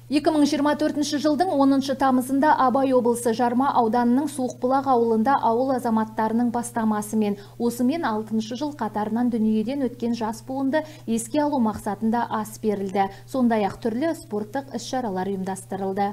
2024 жылдың 10 тамызында Абай облысы Жарма ауданының Суықбұлақ ауылында ауыл азаматтарының бастамасымен осымен 6 жыл қатарынан дүниеден өткен жас буынды еске алу мақсатында ас берілді. Сондай-ақ түрлі спорттық іс-шаралар ұйымдастырылды.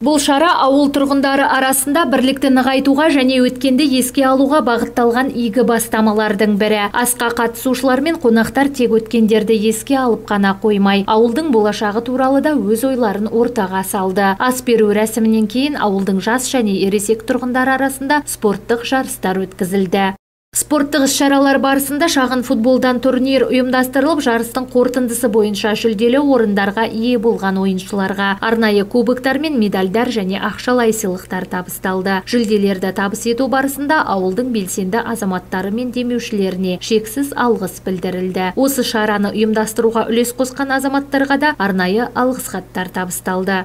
Бұл шара ауыл тұрғындары арасында бірлікті нығайтуға және өткенді еске алуға бағытталған игі бастамалардың бірі. Асқа қатысушылар мен қонақтар тек өткендерді еске алып қана қоймай, ауылдың болашағы туралы да өз ойларын ортаға салды. Ас беру рәсімінен кейін ауылдың жас және ересек тұрғындары арасында спорттық жарыстар өткізілді. Спорттық іс-шаралар барысында шағын футболдан турнир ұйымдастырылып, жарыстың қорытындысы бойынша жүлделі орындарға ие болған ойыншыларға арнайы кубоктар мен медальдар және ақшалай сыйлықтар табысталды. Жүлделерді табыс ету барысында ауылдың белсенді азаматтары мен демеушілеріне шексіз алғыс білдірілді. Осы шараны ұйымдастыруға үлес қосқан азаматтарға да арнайы алғыс хаттар табысталды.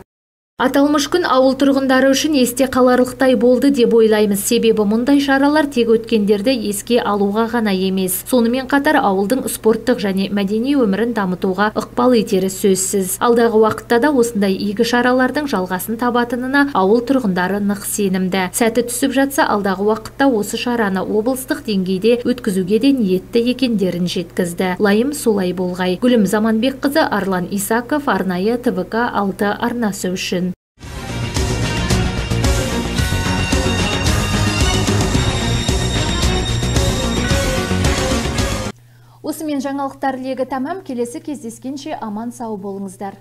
Аталмыш күн ауыл тұрғындары үшін есте қаларлықтай болды деп ойлаймыз. Себебі мұндай шаралар тек өткендерді еске алуға ғана емес. Сонымен қатар ауылдың спорттық және мәдени өмірін дамытуға ықпал етері сөзсіз. Алдағы уақытта да осындай игі шаралардың жалғасын табатынына ауыл тұрғындары нық сенімді. Сәті түсіп жатса, алдағы уақытта осы шараны облыстық деңгейде өткізуге де ниетті екендерін жеткізді. Лайым солай болғай. Гүлім Заманбекқызы, Арлан Исаков, арнайы ТВК 6 арнасы үшін. Осымен жаңалықтар легі тәмам, келесі кездескенше аман сау болыңыздар.